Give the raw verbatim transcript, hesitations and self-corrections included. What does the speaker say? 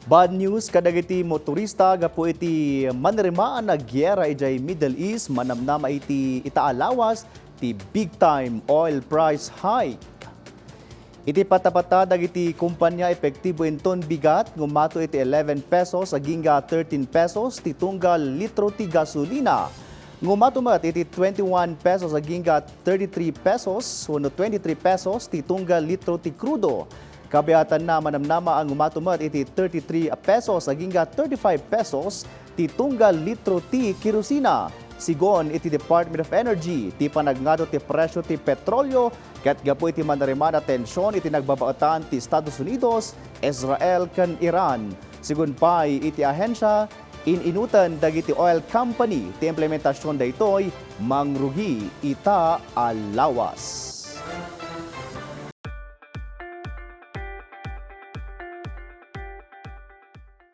Bad news kadagiti motorista gapu iti manirimaan a giyera idiay Middle East, manamnama iti ita a lawas ti big time oil price hike. Iti patapata dagiti kumpanya, epektibo inton bigat nga umato iti eleven pesos agingga thirteen pesos ti tunggal litro ti gasolina. Nga umato met iti twenty-one pesos agingga thirty-three pesos wenno twenty-three pesos ti tunggal litro ti krudo. Kabiatanna, manamnama nga umato met iti thirty-three pesos agingga thirty-five pesos ti tunggal litro ti kerosina. Sigun iti Department of Energy, ti panagngato ti presyo ti petrolio ket gapu iti manirimaan a tension iti nagbabaetan ti Estados Unidos, Israel ken Iran. Sigun pay iti ahensia, in-inuten dagiti oil company ti implementasion daytoy mangrugi ita a lawas.